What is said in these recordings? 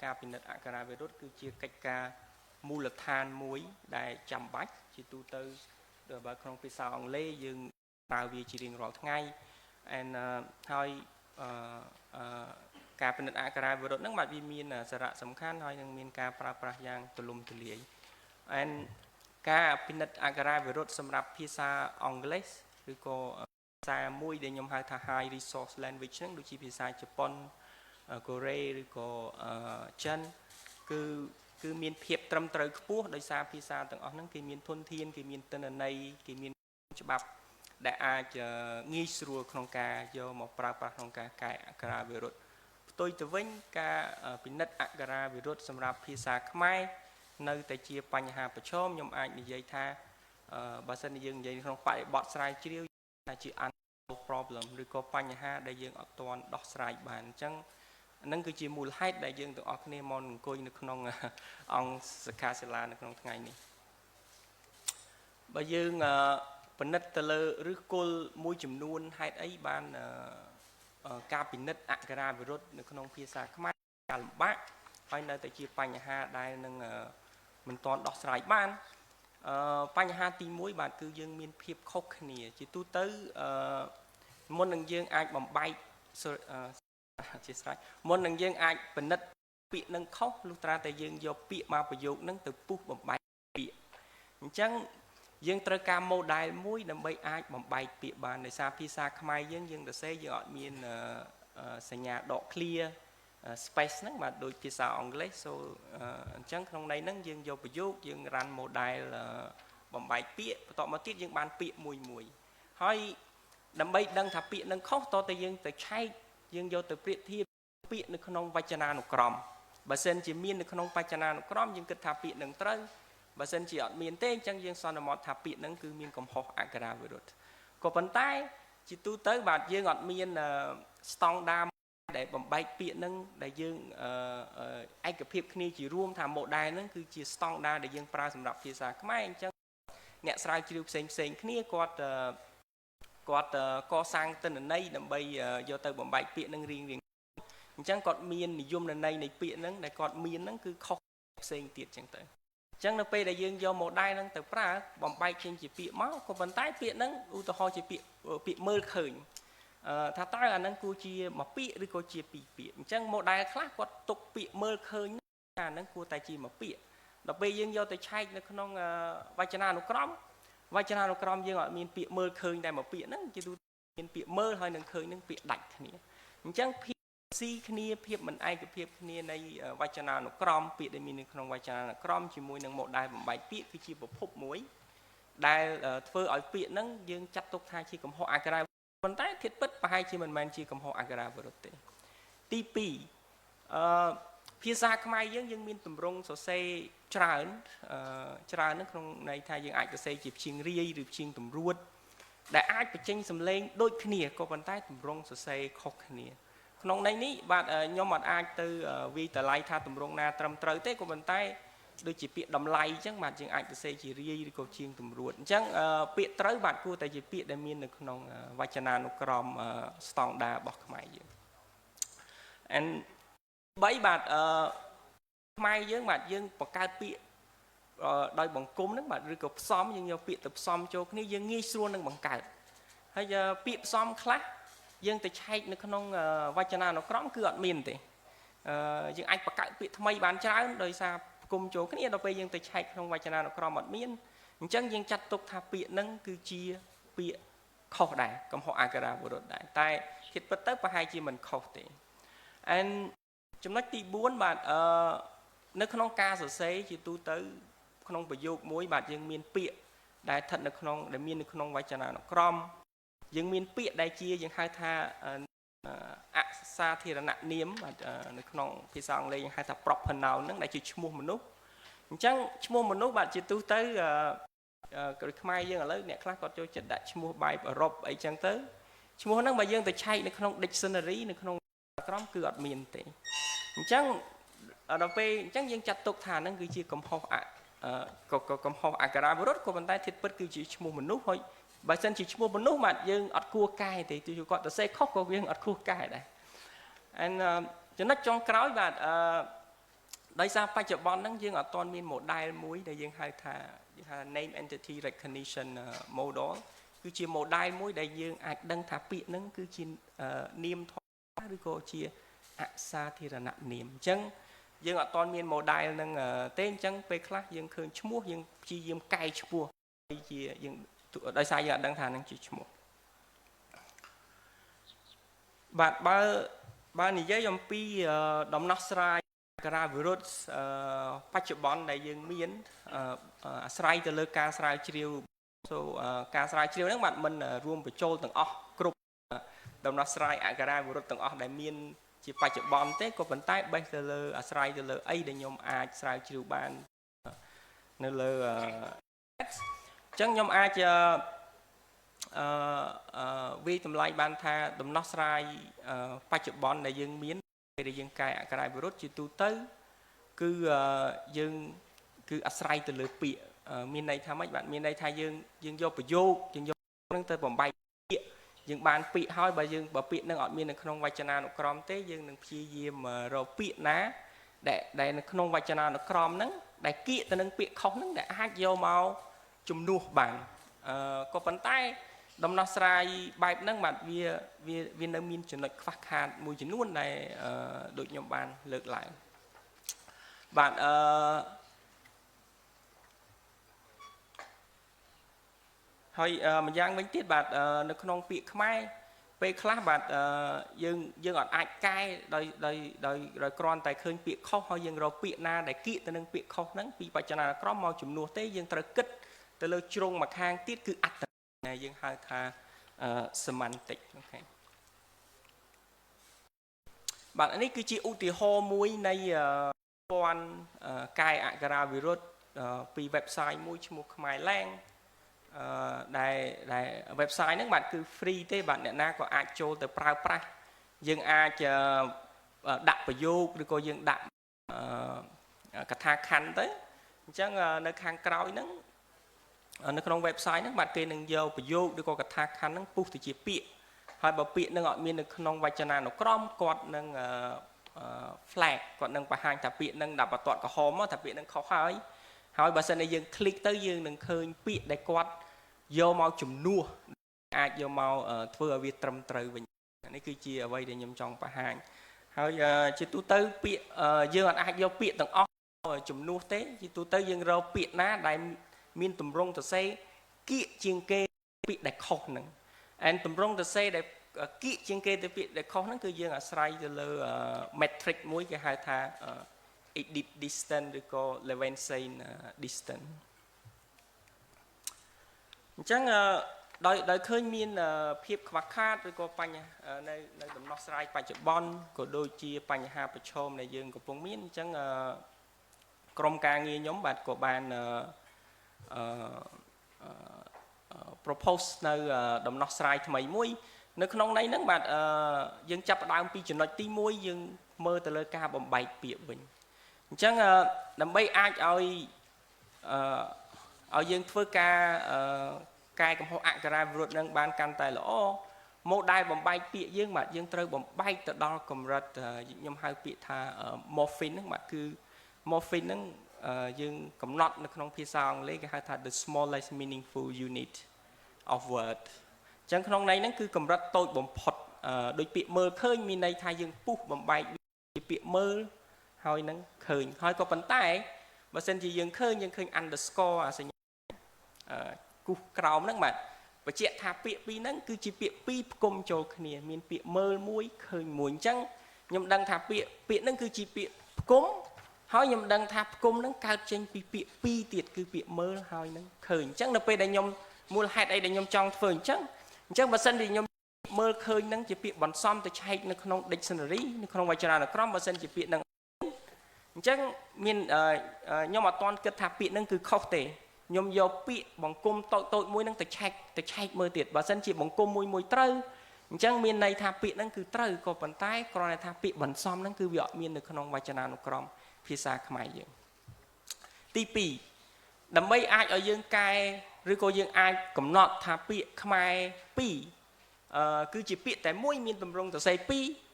ការពិនិត្យអក្ខរាវិរុទ្ធគឺជាកិច្ចការមូលដ្ឋានមួយដែលចាំបាច់ជាទូទៅបើក្នុងភាសាអង់គ្លេសយើងប្រើវាជារៀងរាល់ថ្ងៃ and ហើយការពិនិត្យអក្ខរាវិរុទ្ធហ្នឹងបាទវាមានសារៈសំខាន់ហើយនឹងមានការប្រើប្រាស់យ៉ាងទូលំទូលាយ and ការពិនិត្យអក្ខរាវិរុទ្ធសម្រាប់ភាសាអង់គ្លេសឬក៏ភាសាមួយដែលខ្ញុំហៅថា high resource language ហ្នឹងដូចជាភាសាជប៉ុនកូរ៉េឬក៏ចិនគឺមានភាពត្រឹមត្រូវខ្ពស់ដោយសារភាសាទាំងអស់ហ្នឹងគេមានធនធានគេមានទិន្នន័យគេមានច្បាប់ដែលអាចងាយស្រួលក្នុងការយកមកប្រើប្រាស់ក្នុងការកែអក្ខរាវិរុទ្ធផ្ទុយទៅវិញការពិនិត្យអក្ខរាវិរុទ្ធសម្រាប់ភាសាខ្មែរនៅតែជាបញ្ហាប្រឈមខ្ញុំអាចនិយាយថាបើសិនជាយើងនិយាយក្នុងបរិបទស្រាវជ្រាវថាជា unsolved problem ឬក៏បញ្ហាដែលយើងអត់ទាន់ដោះស្រាយបានអញ្ចឹងហ្នឹងគឺជាមូលហេតុដែលយើងទាំងអស់គ្នាមកអង្គុយនៅក្នុងអង្គសិក្ខាសាលានៅក្នុងថ្ងៃនេះបើយើងពិនិត្យទៅលើឫសគល់មួយចំនួនហេតុអីបានការពិនិត្យអក្ខរាវិរុទ្ធនៅក្នុងភាសាខ្មែរការលំបាកហើយនៅតែជាបញ្ហាដែលនឹងមិនទាន់ដោះស្រាយបានអឺបញ្ហាទី1បាទគឺយើងមានភាពខុសគ្នាជាទូទៅអឺមុននឹងយើងអាចបំបែកអធិស្ឋានមុននឹងយើងអាចពិនិត្យពាក្យនឹងខុសលុះត្រាតែយើងយកពាក្យមកប្រយោគនឹងទៅពុះបំបែកពាក្យអញ្ចឹងយើងត្រូវការ model មួយដើម្បីអាចបំបែកពាក្យបានដោយសារភាសាខ្មែរយើងយើងសរសេរយើងអត់មានសញ្ញាដក clear space ហ្នឹងបាទដូចភាសាអង់គ្លេស so អញ្ចឹងក្នុងន័យហ្នឹងយើងយកប្រយោគយើង run model បំបែកពាក្យបន្ទាប់មកទៀតយើងបានពាក្យមួយមួយហើយដើម្បីដឹងថាពាក្យនឹងខុសតតែយើងទៅឆែកយើងយកទៅប្រៀបធៀបពាក្យនៅក្នុងវចនានុក្រមបើសិនជាមាននៅក្នុងវចនានុក្រមយើងគិតថាពាក្យនឹងត្រូវបើសិនជាអត់មានទេអញ្ចឹងយើងសន្មតថាពាក្យហ្នឹងគឺមានកំហុសអក្ខរាវិរុទ្ធក៏ប៉ុន្តែជាទូទៅបាទយើងអត់មានស្តង់ដារដែលបំបែកពាក្យហ្នឹងដែលយើងឯកភាពគ្នាជារួមថា model ហ្នឹងគឺជាស្តង់ដារដែលយើងប្រើសម្រាប់ភាសាខ្មែរអញ្ចឹងអ្នកស្រាវជ្រាវផ្សេងផ្សេងគ្នាគាត់គាត់កសាងទិន្នន័យដើម្បីយកទៅបំបែកពាក្យហ្នឹងរៀងរៀងអញ្ចឹងគាត់មាននិយមន័យនៃពាក្យហ្នឹងដែលគាត់មានហ្នឹងគឺខុសផ្សេងទៀតអញ្ចឹងទៅអញ្ចឹងនៅពេលដែលយើងយក model ហ្នឹងទៅប្រើបំបែកចេញជាពាក្យមកក៏ប៉ុន្តែពាក្យហ្នឹងឧទាហរណ៍ជាពាក្យពាក្យមើលឃើញថាតើអាហ្នឹងគួរជាមួយពាក្យឬក៏ជាពីរពាក្យអញ្ចឹង model ខ្លះគាត់ទុកពាក្យមើលឃើញអាហ្នឹងគួរតែជាមួយពាក្យដល់ពេលយើងយកទៅឆែកនៅក្នុងវចនានុក្រមវចនានុក្រមយើងអត់មានពាក្យមើលឃើញតែមួយពាក្យហ្នឹងជាទូមានពាក្យមើលហើយនឹងឃើញនឹងពាក្យដាច់គ្នាអញ្ចឹងភាពស៊ីគ្នាភាពមិនឯកភាពគ្នានៃវចនានុក្រមពាក្យដែលមាននៅក្នុងវចនានុក្រមជាមួយនឹង model បំបែកពាក្យគឺជាប្រភពមួយដែលធ្វើឲ្យពាក្យហ្នឹងយើងចាត់ទុកថាជាកំហុសអក្ខរាប៉ុន្តែធាតុពិតប្រហែលជាមិនមែនជាកំហុសអក្ខរាវិរុទ្ធទេទី2អឺភាសាខ្មែរយើងយើងមានទម្រង់សរសេរច្រើនអឺច្រើនហ្នឹងក្នុងន័យថាយើងអាចសរសេរជាព្យាង្គរាយឬព្យាង្គតម្រួតដែលអាចបញ្ចេញសម្លេងដូចគ្នាក៏ប៉ុន្តែទម្រង់សរសេរខុសគ្នាក្នុងន័យនេះបាទខ្ញុំអត់អាចទៅវាយតម្លៃថាទម្រង់ណាត្រឹមត្រូវទេក៏ប៉ុន្តែដូចជាពាក្យតម្លៃអញ្ចឹងបាទយើងអាចសរសេរជារាយឬក៏ជាងតម្រួតអញ្ចឹងពាក្យត្រូវបាទគួរតែជាពាក្យដែលមាននៅក្នុងវចនានុក្រមស្តង់ដាររបស់ខ្មែរយើង and 3បាទអឺខ្មែរយើងបាទយើងបង្កើតពាក្យដោយបង្គំហ្នឹងបាទឬក៏ផ្សំយើងយកពាក្យទៅផ្សំចូលគ្នាយើងងាយស្រួលនឹងបង្កើតហើយពាក្យផ្សំខ្លះយើងទៅឆែកនៅក្នុងវចនានុក្រមគឺអត់មានទេយើងអាចបង្កើតពាក្យថ្មីបានច្រើនដោយសារផ្គុំចូលគ្នាដល់ពេលយើងទៅឆែកក្នុងវចនានុក្រមអត់មានអញ្ចឹងយើងចាត់ទុកថាពាក្យហ្នឹងគឺជាពាក្យខុសដែរកំហុសអក្ខរាវិរុទ្ធដែរតែធាតុពិតទៅប្រហែលជាមិនខុសទេ and ចំណុចទី4បាទអឺនៅក្នុងការសរសេរជាទូទៅក្នុងប្រយោគមួយបាទយើងមានពាក្យដែលស្ថិតនៅក្នុងដែលមាននៅក្នុងវចនានុក្រមយើងមានពាក្យដែលជាយើងហៅថាអសាធារណនាមបាទនៅក្នុងភាសាអង់គ្លេសយើងហៅថា proper noun ហ្នឹងដែលជាឈ្មោះមនុស្សអញ្ចឹងឈ្មោះមនុស្សបាទជាទូទៅអឺខ្មែរយើងឥឡូវអ្នកខ្លះគាត់ចូលចិត្តដាក់ឈ្មោះបែបអឺរ៉ុបអីចឹងទៅឈ្មោះហ្នឹងបើយើងទៅឆែកនៅក្នុង dictionary នៅក្នុងក្រមគឺអត់មានទេអញ្ចឹងដល់ពេលអញ្ចឹងយើងចាត់ទុកថាហ្នឹងគឺជាកំហុសអក៏កំហុសអក្ខរាវិរុទ្ធក៏ប៉ុន្តែធាតុពិតគឺជាឈ្មោះមនុស្សហើយបើសិនជាឈ្មោះមនុស្សបាទយើងអត់គួរកែទេទោះគាត់ទៅសេខុសក៏យើងអត់គួរកែដែរ and ចំណុចចុងក្រោយបាទអឺ ដោយសារបច្ចុប្បន្នហ្នឹងយើងអត់ទាន់មាន model មួយដែលយើងហៅ name entity recognition model គឺជា model មួយដែលយើងអាចដឹងថាពាក្យហ្នឹងគឺជានាមធម្មតាឬក៏ជាអសាធារណនាមអញ្ចឹងយើងអត់ទាន់មាន model ហ្នឹងទេអញ្ចឹងពេលខ្លះយើងឃើញឈ្មោះយើងព្យាយាមកែឈ្មោះជាយើងដោយសារយើងអត់ដឹងថាហ្នឹងជាឈ្មោះបាទបើនិយាយអំពីដំណោះស្រាយអក្ខរាវិរុទ្ធបច្ចុប្បន្នដែលយើងមានអាស្រ័យទៅលើការស្រាវជ្រាវ so ការស្រាវជ្រាវហ្នឹងបាទមិនរួមបញ្ចូលទាំងអស់គ្រប់ដំណោះស្រាយអក្ខរាវិរុទ្ធទាំងអស់ដែលមានជាបច្ចុប្បន្នទេក៏ប៉ុន្តែបេះទៅលើអាស្រ័យទៅលើអីដែលខ្ញុំអាចស្រាវជ្រាវបាននៅលើអញ្ចឹងខ្ញុំអាចអឺវាយតម្លៃបានថាដំណោះស្រាយបច្ចុប្បន្នដែលយើងមានពេលដែលយើងកែអក្ខរាវិរុទ្ធជាទូទៅគឺយើងគឺអាស្រ័យទៅលើពាក្យមានន័យថាម៉េចបាទមានន័យថាយើងយកប្រយោគយើងយកនឹងទៅបំបែកពាក្យយើងបានពាក្យហើយបើពាក្យនឹងអត់មាននៅក្នុងវចនានុក្រមទេយើងនឹងព្យាយាមរកពាក្យណាដែលនៅក្នុងវចនានុក្រមហ្នឹងដែលគៀកទៅនឹងពាក្យខុសហ្នឹងដែលអាចយកមកជំនួសបានអឺក៏ប៉ុន្តែដំណោះស្រាយបែបហ្នឹងបាទវាវាវានៅមានចំណុចខ្វះខាតមួយចំនួនដែលដូចខ្ញុំបានលើកឡើងបាទអឺហើយម្យ៉ាងវិញទៀតបាទនៅក្នុងពាក្យខ្មែរពេលខ្លះបាទយើងយើងអត់អាចកែដោយដោយដោយដោយគ្រាន់តែឃើញពាក្យខុសហើយយើងរកពាក្យណាដែលគៀកទៅនឹងពាក្យខុសហ្នឹងពីវចនានុក្រមមកជំនួសទេយើងត្រូវគិតទៅលើជ្រុងមួយខាងទៀតគឺអត្ថន័យយើងហៅថា semantic OK បាទនេះគឺជាឧទាហរណ៍មួយនៃព័ន្ធកែអក្ខរាវិរុទ្ធពី website មួយឈ្មោះខ្មែរឡែងអឺដែលដែល website ហ្នឹងបាទគឺ free ទេបាទអ្នកណាក៏អាចចូលទៅប្រើប្រាស់យើងអាចដាក់ប្រយោគឬក៏យើងដាក់កថាខណ្ឌទៅអញ្ចឹងនៅខាងក្រោយហ្នឹងនៅក្នុង website ហ្នឹងបាទគេនឹងយកប្រយោគឬក៏កថាខណ្ឌហ្នឹងពុះទៅជាពាក្យហើយបើពាក្យហ្នឹងអត់មាននៅក្នុងវចនានុក្រមគាត់នឹង flag គាត់នឹងបង្ហាញថាពាក្យហ្នឹងដាក់បន្ទាត់ក្រហមមកថាពាក្យហ្នឹងខុសហើយហើយបើសិនជាយើង click ទៅយើងនឹងឃើញពាក្យដែលគាត់យកមកជំនួសអាចយកមកធ្វើឲ្យវាត្រឹមត្រូវវិញនេះគឺជាអ្វីដែលខ្ញុំចង់បង្ហាញហើយជាទូទៅពាក្យយើងអាចយកពាក្យទាំងអស់ជំនួសទេជាទូទៅយើងរកពាក្យណាដែលមានទម្រង់សរសេរគៀកជាងគេពាក្យដែលខុសហ្នឹង and ទម្រង់សរសេរដែលគៀកជាងគេទៅពាក្យដែលខុសហ្នឹងគឺយើងអាស្រ័យទៅលើ metric មួយគេហៅថា edit distance ឬក៏ Levenshtein distance អញ្ចឹងដោយឃើញមានភាពខ្វះខាតឬក៏បញ្ហានៅដំណោះស្រាយបច្ចុប្បន្នក៏ដូចជាបញ្ហាប្រឈមដែលយើងកំពុងមានអញ្ចឹងក្រុមការងារខ្ញុំបាទក៏បានអឺ propose នៅដំណោះស្រាយថ្មីមួយនៅក្នុងន័យហ្នឹងបាទយើងចាប់ផ្ដើមពីចំណុចទី1យើងមើលទៅលើការបំបែកពាក្យវិញអញ្ចឹងដើម្បីអាចឲ្យឲ្យយើងធ្វើការកែកំហុសអក្ខរាវិរុទ្ធនឹងបានកាន់តែល្អ model បំបែកពាក្យយើងបាទយើងត្រូវបំបែកទៅដល់កម្រិតខ្ញុំហៅពាក្យថា morpheme ហ្នឹងបាទគឺ morpheme ហ្នឹងយើងកំណត់នៅក្នុងភាសាអង់គ្លេសគេហៅថា the smallest meaningful unit of word អញ្ចឹងក្នុងន័យហ្នឹងគឺកម្រិតតូចបំផុតដូចពាក្យមើលឃើញមានន័យថាយើងពុះបំបែកជាពាក្យមើលហើយនឹងឃើញហើយក៏ប៉ុន្តែបើសិនជាយើងឃើញយើងឃើញ underscore អាសញ្ញាគូសក្រោមហ្នឹងបាទបញ្ជាក់ថាពាក្យពីរហ្នឹងគឺជាពាក្យពីរផ្គុំចូលគ្នាមានពាក្យមើលមួយឃើញមួយអញ្ចឹងខ្ញុំដឹងថាពាក្យហ្នឹងគឺជាពាក្យផ្គុំហើយខ្ញុំដឹងថាផ្គុំហ្នឹងកើតចេញពីពាក្យពីរទៀតគឺពាក្យមើលហើយនឹងឃើញអញ្ចឹងនៅពេលដែលខ្ញុំមូលហេតុអីដែលខ្ញុំចង់ធ្វើអញ្ចឹងបើសិនជាខ្ញុំមើលឃើញហ្នឹងជាពាក្យបន្សំទៅឆែកនៅក្នុង dictionary នៅក្នុងវចនានុក្រមបើសិនជាពាក្យហ្នឹងអញ្ចឹងមានខ្ញុំអត់ទាន់គិតថាពាក្យហ្នឹងគឺខុសទេខ្ញុំយកពាក្យបង្គំតូចតូចមួយហ្នឹងទៅឆែកមើលទៀតបើសិនជាបង្គំមួយមួយត្រូវអញ្ចឹងមានន័យថាពាក្យហ្នឹងគឺត្រូវក៏ប៉ុន្តែគ្រាន់តែថាពាក្យបន្សំហ្នឹងគឺវាអត់មាននៅក្នុងវចនានុក្រមភាសាខ្មែរយើងទី2ដើម្បីអាចឲ្យយើងកែឬក៏យើងអាចកំណត់ថាពាក្យខ្មែរ2អឺគឺជាពាក្យតែមួយមានទម្រង់សរសេរ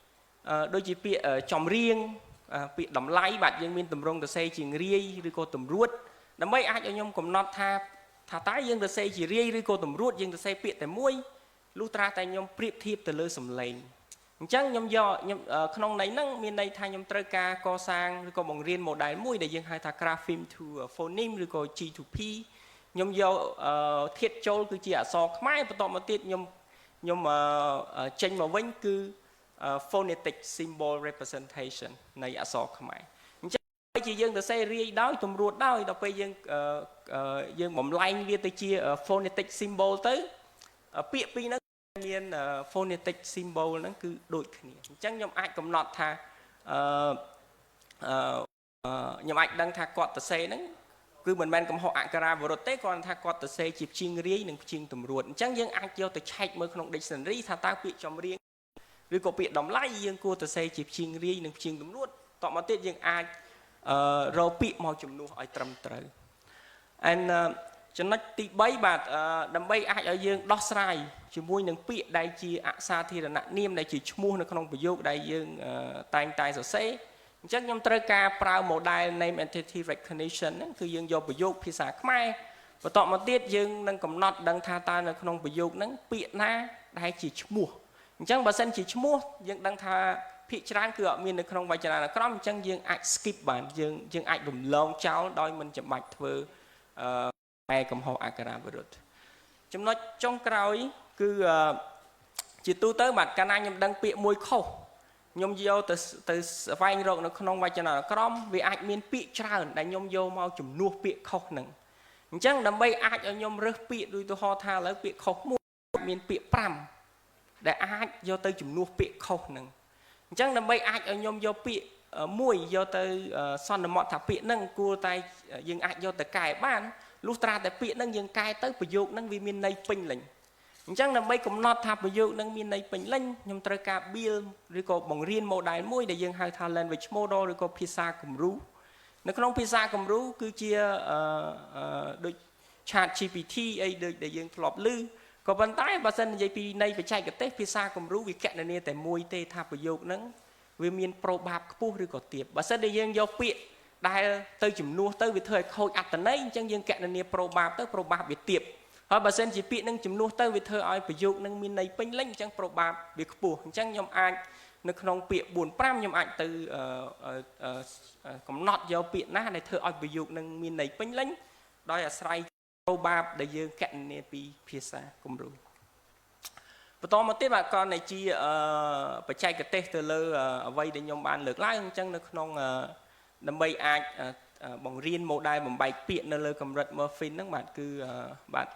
2ដូចជាពាក្យចម្រៀង ពាក្យតម្លៃបាទយើងមានទម្រង់សរសេរជារាយឬក៏ទម្រួតដើម្បីអាចឲ្យខ្ញុំកំណត់ថាតើយើងសរសេរជារាយឬក៏ទម្រួតយើងសរសេរពាក្យតែមួយលុះត្រាតែខ្ញុំប្រៀបធៀបទៅលើសំឡេងអញ្ចឹងខ្ញុំយកខ្ញុំក្នុងន័យហ្នឹងមានន័យថាខ្ញុំត្រូវការកសាងឬក៏បង្រៀន model មួយដែលយើងហៅថា grapheme to phoneme ឬក៏ G2P ខ្ញុំយកធាតុចូលគឺជាអក្សរខ្មែរបន្ទាប់មកទៀតខ្ញុំចេញមកវិញគឺ phonetic symbol representation នៃអក្សរខ្មែរអញ្ចឹងជាយើងទៅសេរាយដោយទម្រួតដោយដល់ពេលយើងបំលែងវាទៅជា phonetic symbol ទៅពាក្យពីរហ្នឹងមាន phonetic symbol ហ្នឹងគឺដូចគ្នាអញ្ចឹងខ្ញុំអាចកំណត់ថាអឺអឺខ្ញុំអាចដឹងថាគាត់ទៅសេហ្នឹងគឺមិនមែនកំហុសអក្ខរាវិរុទ្ធទេគ្រាន់តែថាគាត់ទៅសេជាព្យាង្គរាយនិងព្យាង្គទម្រួតអញ្ចឹងយើងអាចយកទៅឆែកមើលក្នុង dictionary ថាតើពាក្យចម្រៀងឬក៏ពាក្យតម្លៃយើងគួរទៅសេជាព្យាង្គរាយនិងព្យាង្គទម្រួតតមកទៀតយើងអាចអឺរកពាក្យមកជំនួសឲ្យត្រឹមត្រូវ and ចំណុចទី3បាទដើម្បីអាចឲ្យយើងដោះស្រាយជាមួយនឹងពាក្យដែលជាអសាធារណនាមដែលជាឈ្មោះនៅក្នុងប្រយោគដែលយើងតែងតែសរសេរអញ្ចឹងខ្ញុំត្រូវការប្រើ model name entity recognition ហ្នឹងគឺយើងយកប្រយោគភាសាខ្មែរបន្ទាប់មកទៀតយើងនឹងកំណត់ដឹងថាតើនៅក្នុងប្រយោគហ្នឹងពាក្យណាដែលជាឈ្មោះអញ្ចឹងបើសិនជាឈ្មោះយើងដឹងថាភាគច្រើនគឺអត់មាននៅក្នុងវចនានុក្រមអញ្ចឹងយើងអាច skip បានយើងអាចរំលងចោលដោយមិនចាំបាច់ធ្វើអឺឯកំហុសអក្ខរាវិរុទ្ធចំណុចចុងក្រោយគឺជាទូទៅបាទកាលណាខ្ញុំដឹងពាក្យមួយខុសខ្ញុំយកទៅស្វែងរកនៅក្នុងវចនានុក្រមវាអាចមានពាក្យច្រើនដែលខ្ញុំយកមកជំនួសពាក្យខុសហ្នឹងអញ្ចឹងដើម្បីអាចឲ្យខ្ញុំរើសពាក្យដូចទៅហោថាឥឡូវពាក្យខុសមួយមានពាក្យ5ដែលអាចយកទៅជំនួសពាក្យខុសហ្នឹងអញ្ចឹងដើម្បីអាចឲ្យខ្ញុំយកពាក្យមួយយកទៅសន្មត់ថាពាក្យហ្នឹងគួរតែយើងអាចយកទៅកែបានលុះត្រាតែពាក្យហ្នឹងយើងកែទៅប្រយោគហ្នឹងវាមានន័យពេញលេញអញ្ចឹងដើម្បីកំណត់ថាប្រយោគហ្នឹងមានន័យពេញលេញខ្ញុំត្រូវការ build ឬក៏បង្រៀន model មួយដែលយើងហៅថា language model ឬក៏ភាសាគំរូនៅក្នុងភាសាគំរូគឺជាអឺដូច Chat GPT អីដូចដែលយើងធ្លាប់ឮក៏ប៉ុន្តែបើសិននិយាយពីនៃបច្ចេកទេសភាសាគំរូវាកណនាតែមួយទេថាប្រយោគហ្នឹងវាមាន probab ខ្ពស់ឬក៏ទាបបើសិនតែយើងយកពាក្យដែលទៅជំនួសទៅវាធ្វើឲ្យខូចអត្ថន័យអញ្ចឹងយើងកណនា probab ទៅ probab វាទាបហើយបើសិនជាពាក្យនឹងជំនួសទៅវាធ្វើឲ្យប្រយោគនឹងមានន័យពេញលេញអញ្ចឹង probab វាខ្ពស់អញ្ចឹងខ្ញុំអាចនៅក្នុងពាក្យ4 5ខ្ញុំអាចទៅកំណត់យកពាក្យណាដែលធ្វើឲ្យប្រយោគនឹងមានន័យពេញលេញដោយអាស្រ័យ probab ដែលយើងកណនាពីភាសាគំរូបន្តមកទៀតបាទក៏នៃជាបច្ចេកទេសទៅលើអ្វីដែលខ្ញុំបានលើកឡើងអញ្ចឹងនៅក្នុងដើម្បីអាចបង្រៀន model បំបែកពាក្យនៅលើកម្រិត morpheme ហ្នឹងបាទគឺបាទ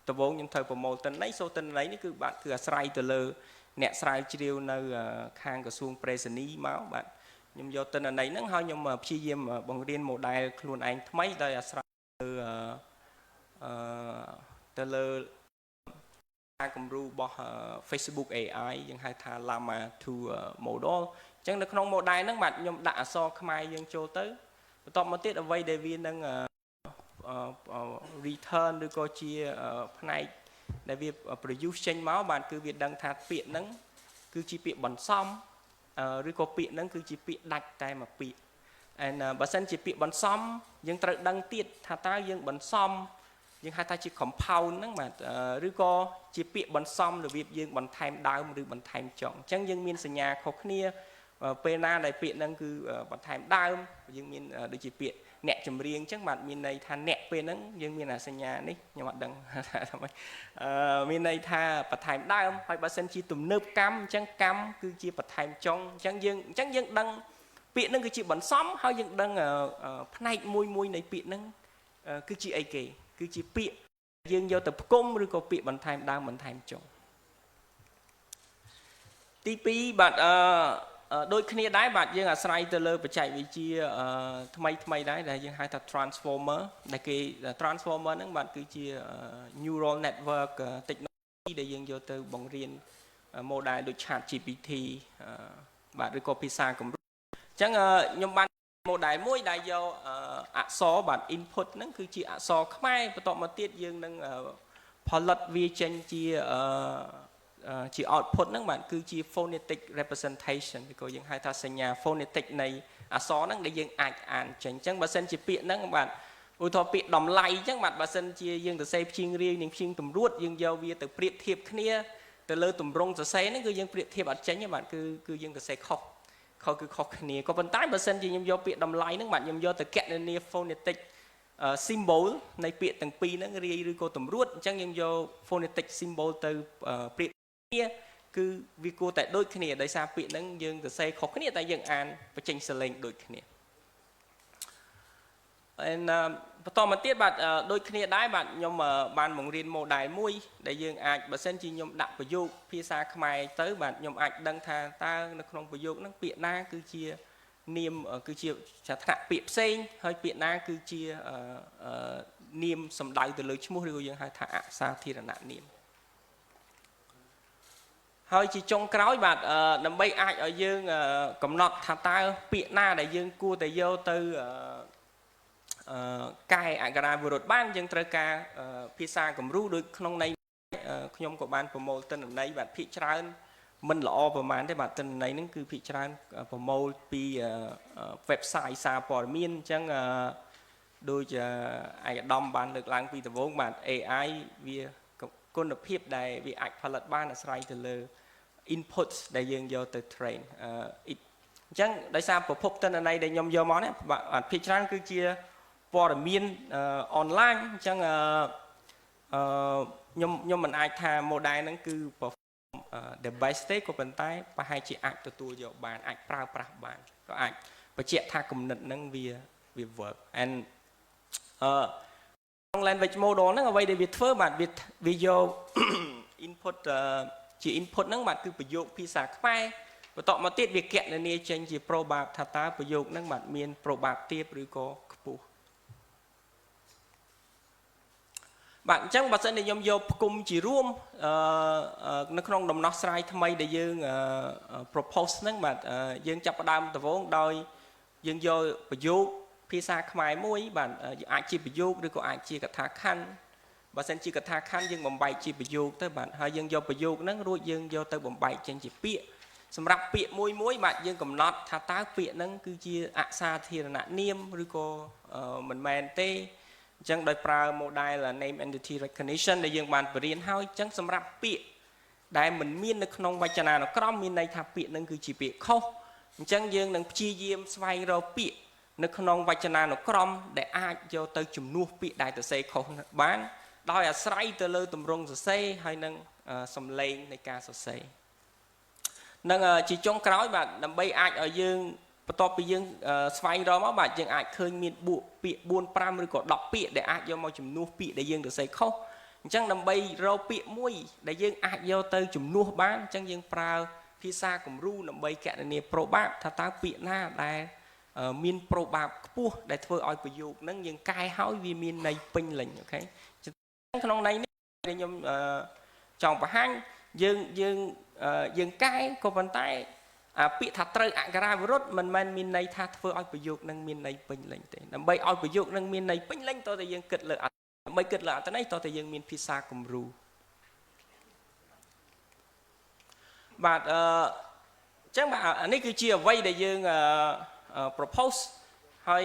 ដំបូងខ្ញុំត្រូវប្រមូលទិន្នន័យសូទិន្នន័យនេះគឺបាទគឺអាស្រ័យទៅលើអ្នកស្រាវជ្រាវនៅខាងក្រសួងប្រៃសណីមកបាទខ្ញុំយកទិន្នន័យហ្នឹងហើយខ្ញុំព្យាយាមបង្រៀន model ខ្លួនឯងថ្មីដោយអាស្រ័យលើអឺទៅលើការគំរូរបស់ Facebook AI យើងហៅថា Llama 2 model អញ្ចឹងនៅក្នុង model ហ្នឹងបាទខ្ញុំដាក់អក្សរខ្មែរយើងចូលទៅបន្ទាប់មកទៀតអ្វីដែលវានឹង return ឬក៏ជាផ្នែកដែលវា produce ចេញមកបាទគឺវាដឹងថាពាក្យហ្នឹងគឺជាពាក្យបន្សំឬក៏ពាក្យហ្នឹងគឺជាពាក្យដាច់តែមួយពាក្យ and បើសិនជាពាក្យបន្សំយើងត្រូវដឹងទៀតថាតើយើងបន្សំយើងហៅថាជា compound ហ្នឹងបាទឬក៏ជាពាក្យបន្សំរបៀបយើងបន្ថែមដើមឬបន្ថែមចុងអញ្ចឹងយើងមានសញ្ញាខុសគ្នាពេលណាដែលពាក្យហ្នឹងគឺបន្ថែមដើមយើងមានដូចជាពាក្យអ្នកចម្រៀងអញ្ចឹងបាទមានន័យថាអ្នកពេលហ្នឹងយើងមានអាសញ្ញានេះខ្ញុំអត់ដឹងថាម៉េចអឺមានន័យថាបន្ថែមដើមហើយបើសិនជាទំនើបកម្មអញ្ចឹងកម្មគឺជាបន្ថែមចុងអញ្ចឹងយើងដឹងពាក្យហ្នឹងគឺជាបន្សំហើយយើងដឹងផ្នែកមួយមួយនៃពាក្យហ្នឹងគឺជាអីគេគឺជាពាក្យយើងយកទៅផ្គុំឬក៏ពាក្យបន្ថែមដើមបន្ថែមចុងទី2បាទអឺដូចគ្នាដែរបាទយើងអាស្រ័យទៅលើបច្ចេកវិទ្យាថ្មីថ្មីដែរដែលយើងហៅថា transformer ដែលគេ transformer ហ្នឹងបាទគឺជា neural network technology ដែលយើងយកទៅបង្រៀន model ដូច Chat GPT បាទឬក៏ភាសាគំរូអញ្ចឹងខ្ញុំបាន model មួយដែលយកអក្សរបាទ input ហ្នឹងគឺជាអក្សរខ្មែរបន្ទាប់មកទៀតយើងនឹងផលិតវាចេញជា output ហ្នឹងបាទគឺជា phonetic representation ឬក៏យើងហៅថាសញ្ញា phonetic នៃ អក្សរហ្នឹងដែលយើងអាចអានចេញអញ្ចឹងបើសិនជាពាក្យហ្នឹងបាទឧទាហរណ៍ពាក្យតម្លៃអញ្ចឹងបាទបើសិនជាយើងសរសេរព្យាង្គរាយនិងព្យាង្គតម្រួតយើងយកវាទៅប្រៀបធៀបគ្នាទៅលើទម្រង់សរសេរហ្នឹងគឺយើងប្រៀបធៀបអត់ចេញទេបាទគឺគឺយើងសរសេរខុសខុសគឺខុសគ្នាក៏ប៉ុន្តែបើសិនជាខ្ញុំយកពាក្យតម្លៃហ្នឹងបាទខ្ញុំយកទៅគណនា phonetic symbol នៃពាក្យទាំងពីរហ្នឹងរាយឬក៏តម្រួតអញ្ចឹងយើងយក phonetic symbol ទៅប្រៀបគ្នាគឺវាគួរតែដូចគ្នាដោយសារពាក្យហ្នឹងយើងសរសេរខុសគ្នាតែយើងអានបញ្ចេញសំឡេងដូចគ្នា and បន្តមកទៀតបាទដូចគ្នាដែរបាទខ្ញុំបានបង្រៀន model មួយដែលយើងអាចបើសិនជាខ្ញុំដាក់ប្រយោគភាសាខ្មែរទៅបាទខ្ញុំអាចដឹងថាតើនៅក្នុងប្រយោគហ្នឹងពាក្យណាគឺជានាមគឺជាថ្នាក់ពាក្យផ្សេងហើយពាក្យណាគឺជានាមសំដៅទៅលើឈ្មោះឬក៏យើងហៅថាអសាធារណនាមហើយជាចុងក្រោយបាទដើម្បីអាចឲ្យយើងកំណត់ថាតើពាក្យណាដែលយើងគួរតែយកទៅកែអក្ខរាវិរុទ្ធបានយើងត្រូវការភាសាគំរូដូចក្នុងន័យខ្ញុំក៏បានប្រមូលទិន្នន័យបាទភាគច្រើនមិនល្អប្រហែលទេបាទទិន្នន័យហ្នឹងគឺភាគច្រើនប្រមូលពី website សារព័ត៌មានអញ្ចឹងដូចឯកឧត្តមបានលើកឡើងពីដំបូងបាទ AI វាគុណភាពដែលវាអាចផលិតបានអាស្រ័យទៅលើ input ដែលយើងយកទៅ train អញ្ចឹងដោយសារប្រភពទិន្នន័យដែលខ្ញុំយកមកនេះបាទភាគច្រើនគឺជាព័ត៌មានអនឡាញអញ្ចឹងអឺខ្ញុំខ្ញុំមិនអាចថា model ហ្នឹងគឺ the best ទេក៏ប៉ុន្តែប្រហែលជាអាចទទួលយកបានអាចប្រើប្រាស់បានក៏អាចបញ្ជាក់ថាគំនិតហ្នឹងវាវា work and អឺក្នុង language model ហ្នឹងអ្វីដែលវាធ្វើបាទវាវាយក input ជា input ហ្នឹងបាទគឺប្រយោគភាសាខ្មែរបន្ទាប់មកទៀតវាគណនាចេញជា probab ថាតើប្រយោគហ្នឹងបាទមាន probab ទាបឬក៏ខ្ពស់បាទអញ្ចឹងបើសិនជាខ្ញុំយកផ្គុំជារួមអឺនៅក្នុងដំណោះស្រាយថ្មីដែលយើង propose ហ្នឹងបាទយើងចាប់ផ្ដើមដំបូងដោយយើងយកប្រយោគភាសាខ្មែរមួយបាទអាចជាប្រយោគឬក៏អាចជាកថាខណ្ឌបើសិនជាកថាខណ្ឌយើងបំបែកជាប្រយោគទៅបាទហើយយើងយកប្រយោគហ្នឹងរួចយើងយកទៅបំបែកចេញជាពាក្យសម្រាប់ពាក្យមួយមួយបាទយើងកំណត់ថាតើពាក្យហ្នឹងគឺជាអសាធារណនាមឬក៏មិនមែនទេអញ្ចឹងដោយប្រើ model name entity recognition ដែលយើងបានបរៀនហើយអញ្ចឹងសម្រាប់ពាក្យដែលមិនមាននៅក្នុងវចនានុក្រមមានន័យថាពាក្យហ្នឹងគឺជាពាក្យខុសអញ្ចឹងយើងនឹងព្យាយាមស្វែងរកពាក្យនៅក្នុងវចនានុក្រមដែលអាចយកទៅជំនួសពាក្យដែលសរសេរខុសបានដោយអាស្រ័យទៅលើទម្រង់សរសេរហើយនឹងសំឡេងនៃការសរសេរនឹងជាចុងក្រោយបាទដើម្បីអាចឲ្យយើងបន្ទាប់ពីយើងស្វែងរកមកបាទយើងអាចឃើញមានបួកពាក្យ4 5ឬក៏10ពាក្យដែលអាចយកមកជំនួសពាក្យដែលយើងសរសេរខុសអញ្ចឹងដើម្បីរកពាក្យមួយដែលយើងអាចយកទៅជំនួសបានអញ្ចឹងយើងប្រើភាសាគំរូដើម្បីគណនា probab ថាតើពាក្យណាដែលមាន probab ខ្ពស់ដែលធ្វើឲ្យប្រយោគហ្នឹងយើងកែហើយវាមានន័យពេញលេញ okay ក្នុងន័យនេះខ្ញុំចង់បង្ហាញយើងយើងយើងកែក៏ប៉ុន្តែអាពាក្យថាត្រូវអក្ខរាវិរុទ្ធមិនមែនមានន័យថាធ្វើឲ្យប្រយោគនឹងមានន័យពេញលេញទេដើម្បីឲ្យប្រយោគនឹងមានន័យពេញលេញតើតែយើងគិតលើដើម្បីគិតលើអត្ថន័យតើតែយើងមានភាសាគំរូបាទអឺចឹងបាទអានេះគឺជាអ្វីដែលយើង propose ហើយ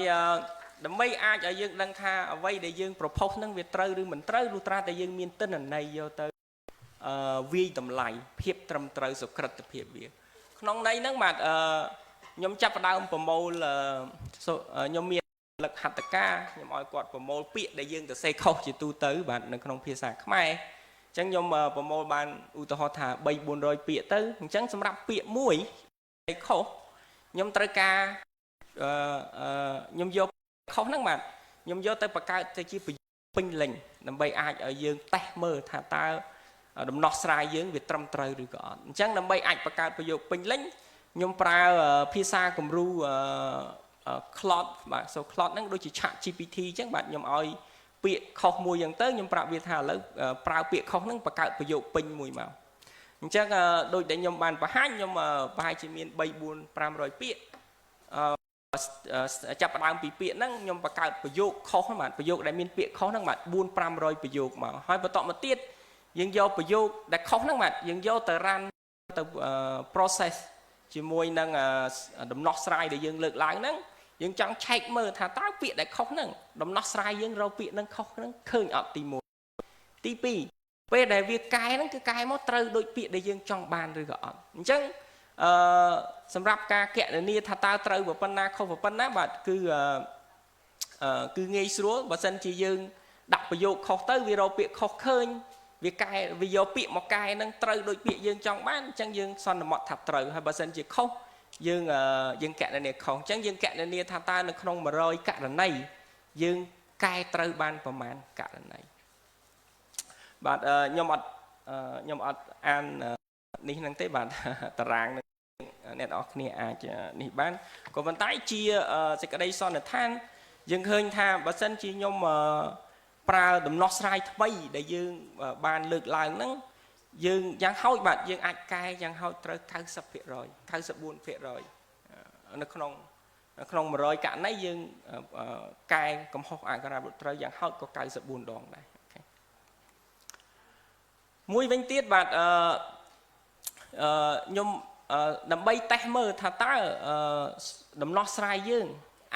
ដើម្បីអាចឲ្យយើងដឹងថាអ្វីដែលយើង propose ហ្នឹងវាត្រូវឬមិនត្រូវលុះត្រាតែយើងមានទិន្នន័យយកទៅអឺវាយតម្លៃភាពត្រឹមត្រូវសុក្រិតភាពវាក្នុងន័យហ្នឹងបាទអឺខ្ញុំចាប់ផ្ដើមប្រមូលខ្ញុំមានលឹកហត្ថការខ្ញុំឲ្យគាត់ប្រមូលពាក្យដែលយើងទៅសេខុសជាទូទៅបាទនៅក្នុងភាសាខ្មែរអញ្ចឹងខ្ញុំប្រមូលបានឧទាហរណ៍ថា3 400ពាក្យទៅអញ្ចឹងសម្រាប់ពាក្យមួយខុសខ្ញុំត្រូវការអឺខ្ញុំយកខុសហ្នឹងបាទខ្ញុំយកទៅបង្កើតទៅជាពេញលេញដើម្បីអាចឲ្យយើងតេស្តមើលថាតើដំណោះស្រាយយើងវាត្រឹមត្រូវឬក៏អត់អញ្ចឹងដើម្បីអាចបង្កើតប្រយោគពេញលេញខ្ញុំប្រើភាសាគំរូ Claude បាទ so Claude ហ្នឹងដូចជា Chat GPT អញ្ចឹងបាទខ្ញុំឲ្យពាក្យខុសមួយអញ្ចឹងទៅខ្ញុំប្រាប់វាថាឥឡូវប្រើពាក្យខុសហ្នឹងបង្កើតប្រយោគពេញមួយមកអញ្ចឹងដូចដែលខ្ញុំបានបង្ហាញខ្ញុំប្រហែលជាមាន3 4 500ពាក្យអឺចាប់ផ្ដើមពីពាក្យហ្នឹងខ្ញុំបង្កើតប្រយោគខុសបាទប្រយោគដែលមានពាក្យខុសហ្នឹងបាទ4 500ប្រយោគមកហើយបន្តមកទៀតយើងយកប្រយោគដែលខុសហ្នឹងបាទយើងយកទៅ run ទៅ process ជាមួយនឹងដំណោះស្រាយដែលយើងលើកឡើងហ្នឹងយើងចង់ឆែកមើលថាតើពាក្យដែលខុសហ្នឹងដំណោះស្រាយយើងរកពាក្យហ្នឹងខុសហ្នឹងឃើញអត់ទី1ទី2ពេលដែលវាកែហ្នឹងគឺកែមកត្រូវដូចពាក្យដែលយើងចង់បានឬក៏អត់អញ្ចឹងអឺសម្រាប់ការកណនាថាតើត្រូវប៉ុណ្ណាខុសប៉ុណ្ណាបាទគឺអឺគឺងាយស្រួលបើសិនជាយើងដាក់ប្រយោគខុសទៅវារកពាក្យខុសឃើញវាកែវាយកពាក្យមកកែនឹងត្រូវដូចពាក្យយើងចង់បានអញ្ចឹងយើងសន្មត់ថាត្រូវហើយបើសិនជាខុសយើងយើងកណនាខុសអញ្ចឹងយើងកណនាថាតើនៅក្នុង100ករណីយើងកែត្រូវបានប្រមាណករណីបាទខ្ញុំអត់ខ្ញុំអត់អាននេះហ្នឹងទេបាទតារាងនឹងអ្នកនរគ្នាអាចនេះបានក៏ប៉ុន្តែជាសេចក្តីសន្និដ្ឋានយើងឃើញថាបើសិនជាខ្ញុំប្រើដំណោះស្រាយថ្មីដែលយើងបានលើកឡើងហ្នឹងយើងយ៉ាងហោចបាទយើងអាចកែយ៉ាងហោចត្រូវ90% 94%នៅក្នុងក្នុង100ករណីយើងកែកំហុសអក្ខរាវិរុទ្ធត្រូវយ៉ាងហោចក៏94ដងដែរ OK មួយវិញទៀតបាទអឺអឺខ្ញុំដើម្បីតេស្តមើលថាតើដំណោះស្រាយយើង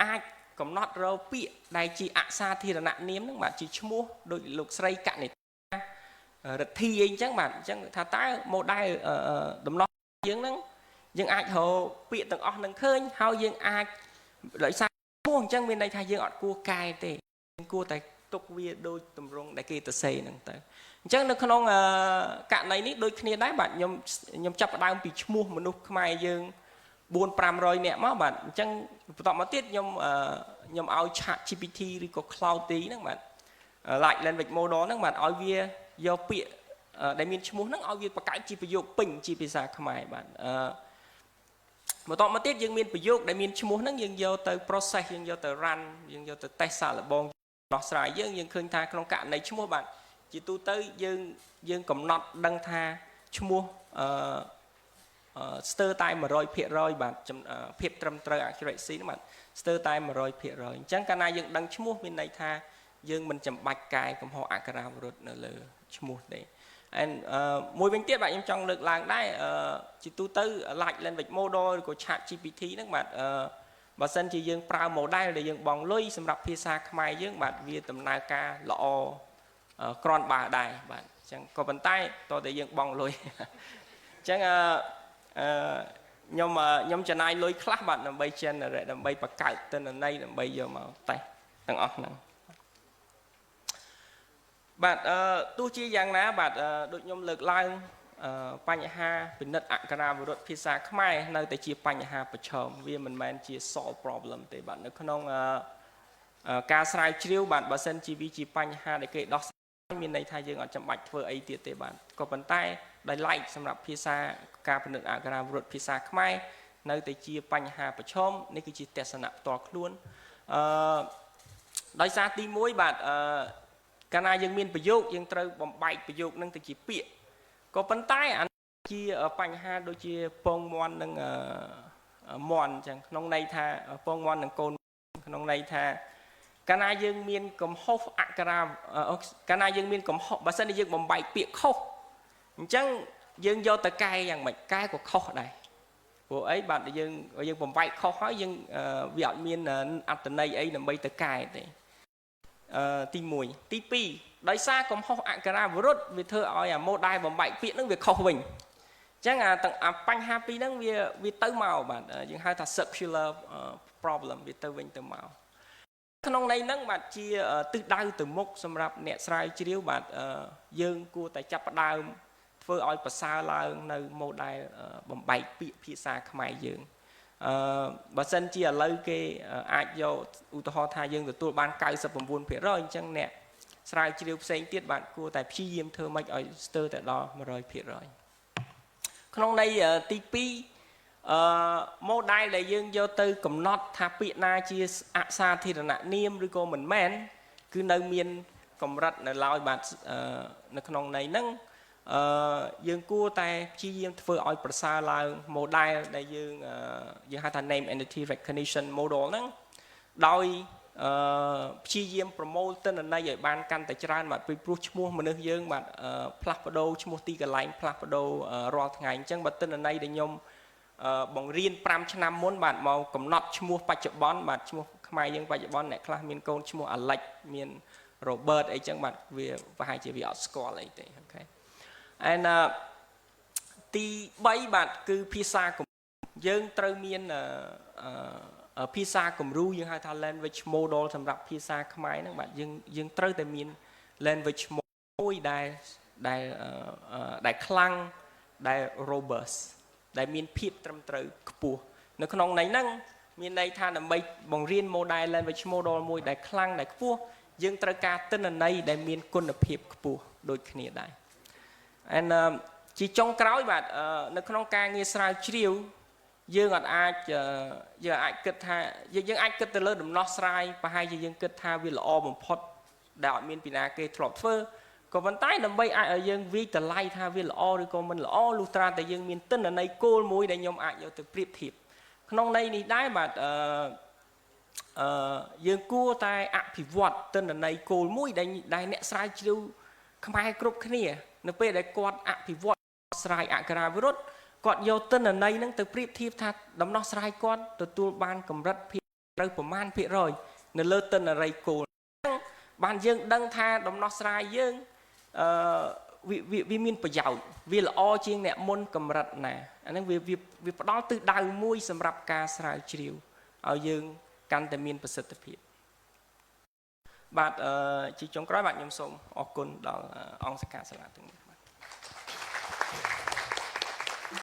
អាចកំណត់រកពាក្យដែលជាអសាធារណនាមហ្នឹងបាទជាឈ្មោះដូចលោកស្រីកនិតារិទ្ធីអីអញ្ចឹងបាទអញ្ចឹងថាតើ model ដំណោះយើងហ្នឹងយើងអាចរកពាក្យទាំងអស់ហ្នឹងឃើញហើយយើងអាចដោយសារឈ្មោះអញ្ចឹងមានន័យថាយើងអត់គួរកែទេយើងគួរតែទុកវាដូចទម្រង់ដែលគេទៅសេហ្នឹងទៅអញ្ចឹងនៅក្នុងករណីនេះដូចគ្នាដែរបាទខ្ញុំខ្ញុំចាប់ផ្ដើមពីឈ្មោះមនុស្សខ្មែរយើង4 500នាក់មកបាទអញ្ចឹងបន្តមកទៀតខ្ញុំខ្ញុំឲ្យ Chat GPT ឬក៏ Claude ហ្នឹងបាទ Large Language Model ហ្នឹងបាទឲ្យវាយកពាក្យដែលមានឈ្មោះហ្នឹងឲ្យវាបង្កើតជាប្រយោគពេញជាភាសាខ្មែរបាទអឺបន្តមកទៀតយើងមានប្រយោគដែលមានឈ្មោះហ្នឹងយើងយកទៅ process យើងយកទៅ run យើងយកទៅ test សាកល្បងដោះស្រាយយើងយើងឃើញថាក្នុងករណីឈ្មោះបាទជាទូទៅយើងយើងកំណត់ដឹងថាឈ្មោះអឺស្ទើរតែ100%បាទភាពត្រឹមត្រូវ accuracy ហ្នឹងបាទស្ទើរតែ100%អញ្ចឹងកាលណាយើងដឹងឈ្មោះមានន័យថាយើងមិនចាំបាច់កែកំហុសអក្ខរាវិរុទ្ធនៅលើឈ្មោះទេ and មួយវិញទៀតបាទខ្ញុំចង់លើកឡើងដែរជាទូទៅ large language model ឬក៏ Chat GPT ហ្នឹងបាទបើសិនជាយើងប្រើ model ដែលយើងបង់លុយសម្រាប់ភាសាខ្មែរយើងបាទវាដំណើរការល្អក្រាន់បើដែរបាទអញ្ចឹងក៏ប៉ុន្តែតើតែយើងបង់លុយអញ្ចឹងអឺខ្ញុំខ្ញុំចំណាយលុយខ្លះបាទដើម្បី generate ដើម្បីបង្កើតទិន្នន័យដើម្បីយកមកតេស្តទាំងអស់ហ្នឹងបាទអឺទោះជាយ៉ាងណាបាទដូចខ្ញុំលើកឡើងបញ្ហាពិនិត្យអក្ខរាវិរុទ្ធភាសាខ្មែរនៅតែជាបញ្ហាប្រឈមវាមិនមែនជា solve problem ទេបាទនៅក្នុងការស្រាវជ្រាវបាទបើសិនជាវាជាបញ្ហាដែលគេដោះស្រាយមានន័យថាយើងអត់ចាំបាច់ធ្វើអីទៀតទេបាទក៏ប៉ុន្តែដោយឡែកសម្រាប់ភាសាការពិនិត្យអក្ខរាវិរុទ្ធភាសាខ្មែរនៅតែជាបញ្ហាប្រឈមនេះគឺជាទស្សនៈផ្ទាល់ខ្លួនអឺដោយសារទី1បាទអឺកាលណាយើងមានប្រយោគយើងត្រូវបំបែកប្រយោគនឹងទៅជាពាក្យក៏ប៉ុន្តែអាជាបញ្ហាដូចជាពងមន់និងមន់អញ្ចឹងក្នុងន័យថាពងមន់និងកូនក្នុងន័យថាកាលណាយើងមានកំហុសអក្ខរាកាលណាយើងមានកំហុសបើសិនជាយើងបំបែកពាក្យខុសអញ្ចឹងយើងយកទៅកែយ៉ាងម៉េចកែក៏ខុសដែរព្រោះអីបាទយើងយើងបំបែកខុសហើយយើងវាអត់មានអត្តន័យអីដើម្បីទៅកែទេអឺទី1ទី2ដោយសារកំហុសអក្ខរាវិរុទ្ធវាធ្វើឲ្យអា model បំបែកពាក្យហ្នឹងវាខុសវិញអញ្ចឹងអាទាំងអាបញ្ហាពីរហ្នឹងវាវាទៅមកបាទយើងហៅថា circular problem វាទៅវិញទៅមកក្នុងន័យហ្នឹងបាទជាទិសដៅទៅមុខសម្រាប់អ្នកស្រាវជ្រាវបាទយើងគួរតែចាប់ផ្ដើមធ្វើឲ្យប្រសើរឡើងនៅ model បំបែកពាក្យភាសាខ្មែរយើងអឺបើសិនជាឥឡូវគេអាចយកឧទាហរណ៍ថាយើងទទួលបាន99%អញ្ចឹងអ្នកស្រាវជ្រាវផ្សេងទៀតបាទគួរតែព្យាយាមធ្វើម៉េចឲ្យស្ទើរតែដល់100%ក្នុងន័យទី2អឺ model ដែលយើងយកទៅកំណត់ថាពាក្យណាជាអសាធារណនាមឬក៏មិនមែនគឺនៅមានកម្រិតនៅឡើយបាទនៅក្នុងន័យហ្នឹងអឺយើងគួរតែព្យាយាមធ្វើឲ្យប្រសើរឡើង model ដែលយើងយើងហៅថា name entity recognition model ហ្នឹងដោយអឺព្យាយាមប្រមូលទិន្នន័យឲ្យបានកាន់តែច្រើនបាទពីព្រោះឈ្មោះមនុស្សយើងបាទផ្លាស់ប្ដូរឈ្មោះទីកន្លែងផ្លាស់ប្ដូររាល់ថ្ងៃអញ្ចឹងបើទិន្នន័យដែលខ្ញុំ បង្រៀន5ឆ្នាំមុនបាទមកកំណត់ឈ្មោះបច្ចុប្បន្នបាទឈ្មោះខ្មែរយើងបច្ចុប្បន្នអ្នកខ្លះមានកូនឈ្មោះអាលិចមាន Robert អីចឹងបាទវាប្រហែលជាវាអត់ស្គាល់អីទេ okay and ទី3បាទគឺភាសាយើងត្រូវមានភាសាគំរូយើងហៅថា language model សម្រាប់ភាសាខ្មែរហ្នឹងបាទយើងយើងត្រូវតែមាន language មួយដែលដែលដែលខ្លាំងដែល robust ដែលមានភាពត្រឹមត្រូវខ្ពស់នៅក្នុងន័យហ្នឹងមានន័យថាដើម្បីបង្រៀន model language model មួយដែលខ្លាំងដែលខ្ពស់យើងត្រូវការទិន្នន័យដែលមានគុណភាពខ្ពស់ដូចគ្នាដែរ and ជាចុងក្រោយបាទនៅក្នុងការងារស្រាវជ្រាវយើងអត់អាចយើងអាចគិតថាយើងអាចគិតទៅលើដំណោះស្រាយប្រហែលជាយើងគិតថាវាល្អបំផុតដែលអត់មានពីណាគេធ្លាប់ធ្វើក៏ប៉ុន្តែដើម្បីអាចឲ្យយើងវាយតម្លៃថាវាល្អឬក៏មិនល្អលុះត្រាតែយើងមានទិន្នន័យគោលមួយដែលខ្ញុំអាចយកទៅប្រៀបធៀបក្នុងន័យនេះដែរបាទអឺអឺយើងគួរតែអភិវឌ្ឍទិន្នន័យគោលមួយដែលដែលអ្នកស្រាវជ្រាវខ្មែរគ្រប់គ្នានៅពេលដែលគាត់អភិវឌ្ឍស្រាយអក្ខរាវិរុទ្ធគាត់យកទិន្នន័យហ្នឹងទៅប្រៀបធៀបថាដំណោះស្រាយគាត់ទទួលបានកម្រិតភាពត្រូវប្រមាណភាគរយនៅលើទិន្នន័យគោលបានយើងដឹងថាដំណោះស្រាយយើងអឺវាវាមានប្រយោជន៍វាល្អជាងអ្នកមុនកម្រិតណាអាហ្នឹងវាវាវាផ្ដល់ទិសដៅមួយសម្រាប់ការស្រាវជ្រាវឲ្យយើងកាន់តែមានប្រសិទ្ធភាពបាទអឺជាចុងក្រោយបាទខ្ញុំសូមអរគុណដល់អង្គសិក្ខាសាលាទាំងនេះបាទ។